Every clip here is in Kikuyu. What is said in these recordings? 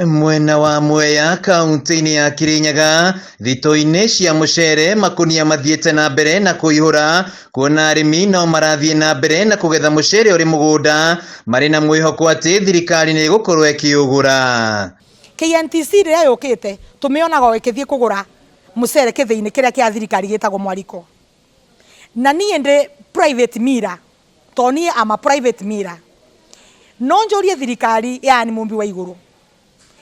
Mwena wa Mwea kaunti-inĩ ya Kirinyaga thitoo-inĩ cia mũcere makunia mathiĩte na mbere na kũihũra kuona arĩmi no marathiĩ na mbere na kũgetha mũcere ũrĩ mũgũnda marĩ na mwĩhoko atĩ thirikari nĩ ĩgũkorwo ĩkĩũgũra. KNTC rĩrĩa yũkĩte tũmĩonaga o ĩkĩthiĩ kũgũra mũcere kĩthĩi-inĩ kĩrĩa kĩa thirikari gĩtagwo Mwariko. Na niĩ ndĩ private miller to niĩ am a private miller. No njũrie thirikari yaani mũmbi wa igũrũ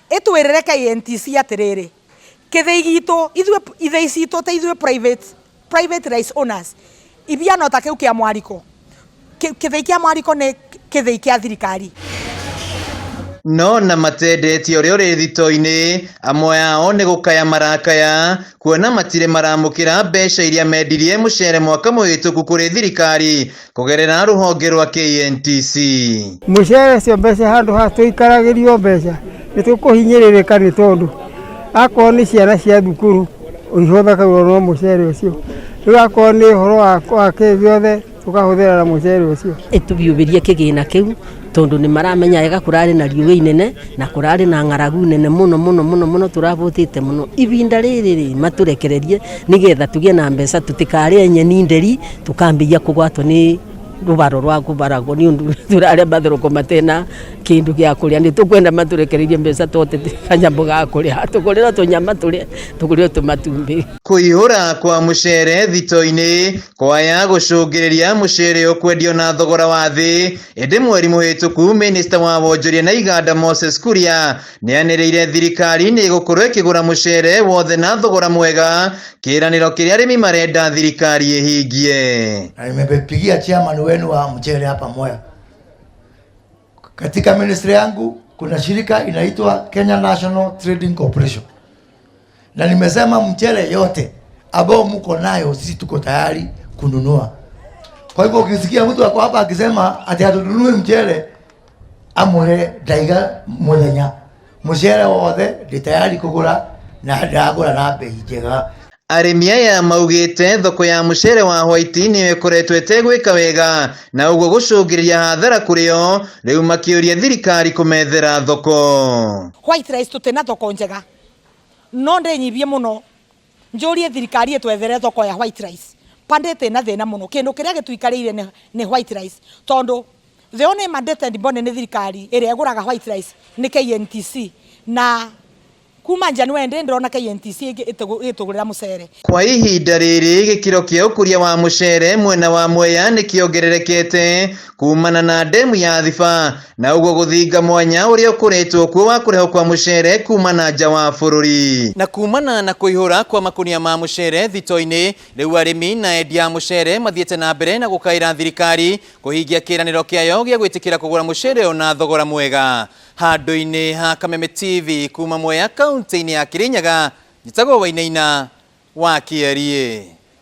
ĩtwĩrĩre KNTC atĩrĩrĩ, kĩthĩi gitũ ithuĩ ithĩi citũ ta ithuĩ private, private rice owners ibiana ta kĩu kĩa Mwariko. Kĩthĩi kĩa Mwariko nĩ kĩthĩi kĩa thirikari. No na matendetie ũrĩa ũrĩ thitoo-inĩ, amwe ao nĩ gũkaya marakaya kuona matirĩ maramũkĩra mbeca iria mendirie mũcere mwaka mũhĩtũku kũrĩ thirikari kũgerera rũhonge rwa KNTC. Mũcere ũcio mbeca handũ ha tũikaragĩrio mbeca nĩ tũkũhinyĩrĩrĩka nĩ tondũ akorwo nĩ ciana cia thukuru ihũthagĩrwo no mũcere ũcio, rĩu akorwo nĩ ũhoro wa kĩ gĩothe tũkahũthĩra na mũcere ũcio. Ĩtũbiũbĩrie kĩgĩna kĩu tondũ nĩ maramenya wega kũrarĩ na riũa inene na kũrarĩ na ng'aragu nene mũno mũno mũno mũno tũrabũtĩte mũno. Ibinda rĩrĩ rĩ matũrekererie nĩgetha tũgĩe na mbeca tũtikarĩe nyeni nderi tũkambĩia kũgwatwo nĩ rũbaro rwa kũbaragwo nĩ ũndũ tũrarĩa mathoroko matena kĩndũ gĩa kũrĩa. Nĩ tũkwenda matũrekererie mbeca tũhote kanyamũ ga kũrĩa, tũgũrĩrwo tũnyama tũrĩe, tũgũrĩrwo tũmatumbĩ. Kũihũra kwa mũcere thitoo-inĩ kwaya gũcũngĩrĩria mũcere ũkwendio na thogora wa thĩ ĩndĩ mweri mũhĩtũku minista wa wonjoria na iganda Moses Kuria nĩanĩrĩire thirikari nĩ ĩgũkorwo ĩkĩgũra mũcere wothe na thogora mwega kĩĩranĩro kĩrĩa arĩmi marenda thirikari ĩhingie. Na nimepigia chairman wenu wa mchele hapa Mwea. Katika ministry yangu kuna shirika inaitwa Kenya National Trading Corporation, na nimesema mchele yote ambao mko nayo sisi tuko tayari kununua. Kwa hivyo ukisikia mtu ako hapa akisema ati hatununui mchele, amwire ndaiga muthenya mucere wothe ndi tayari kugura na ndagura na bei njega. Arĩmi aya maugĩte thoko ya mũcere wa white nĩyo ĩkoretwo ĩtegwĩka wega na ũguo gũcũngĩrĩria hathara kũrĩ o rĩu makĩũria thirikari kũmethera thoko. White rice tũtina thoko njega no ndĩnyibie mũno njũrie thirikari ĩtwethere thoko ya white rice pandĩte na thĩna mũno kĩndũ kĩrĩa gĩtũikarĩire nĩ white rice tondũ the only mandated body nĩ thirikari ĩrĩa ĩgũraga white rice nĩ KNTC na kuma January ndĩ ndĩrona KNTC ĩtũgũrĩra mũcere. Kwa ihinda rĩrĩ gĩkĩro kĩa ũkũria wa mũcere mwena wa Mwea nĩ kĩongererekete kumana na ndemu ya Thiba na ũguo gũthinga mwanya ũrĩa ũkoretwo kuo wa kũrehwo kwa mũcere kuma na nja wa bũrũri. Na kumana na kũihũra kwa makunia ma mũcere thitoo-inĩ rĩu arĩmi na endia a mũcere mathiĩte na mbere na gũkaĩra thirikari kũhingia kĩĩranĩro kĩayo gĩa gwĩtĩkĩra kũgũra mũcere ũyũ na thogora mwega. Handũ-inĩ ha Kameme TV kuma Mwea kaunti-inĩ ya Kirinyaga, njĩtagwo Wainaina wa Kĩeriĩ.